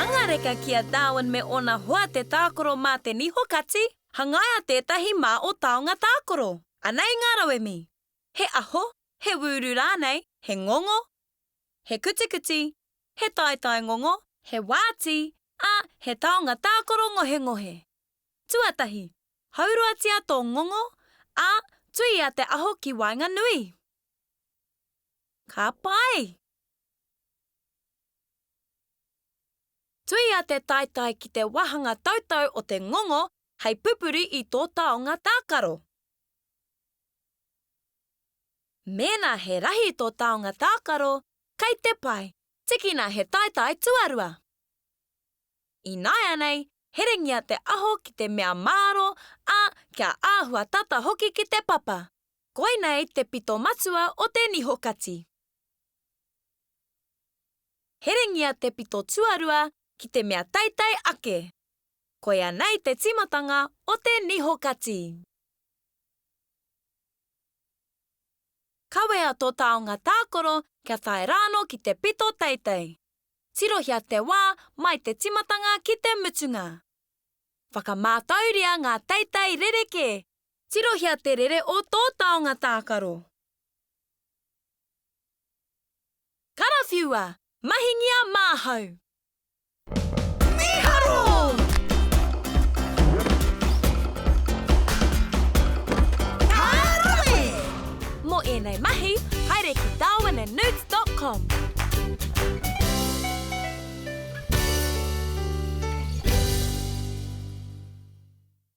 hanga reka ki a Darwin me ōna hoa te tākaro mā te niho kati, hangaia tētahi mā o taonga tākaro. Anei ngā rauemi. He aho, he wūru rānei, he ngongo, he kutikuti, he taetae ngongo, he wāti, ā, he taonga tākaro ngohengohe. Tuatahi, hauroatia tō ngongo, ā, tuia te aho ki waenganui. Ka pai! Tuia te taetae ki te wāhanga tautau o te ngongo hei pupuri i tō taonga tākaro. Mēnā he rahi tō taonga tākaro, kei te pai, tikina he taetae tuarua. Ināianei, herengia te aho ki te mea māro, ā, kia āhua tata hoki ki te papa. Koinei te pito matua o te niho kati. Herengia te pito tuarua ki te mea teitei ake. Koia nei te tīmatanga o te niho kati. Kawea tō taonga tākaro kia tae rānō ki te pito teitei. Tirohia te wā mai te tīmatanga ki te mutunga. Whakamātauria ngā teitei rerekē. Tirohia te rere o tō taonga tākaro. Karawhiua! Mahingia māhau! Mīharo! Ka rawe! Mō ēnei mahi, haere ki darwinandnewts dot com.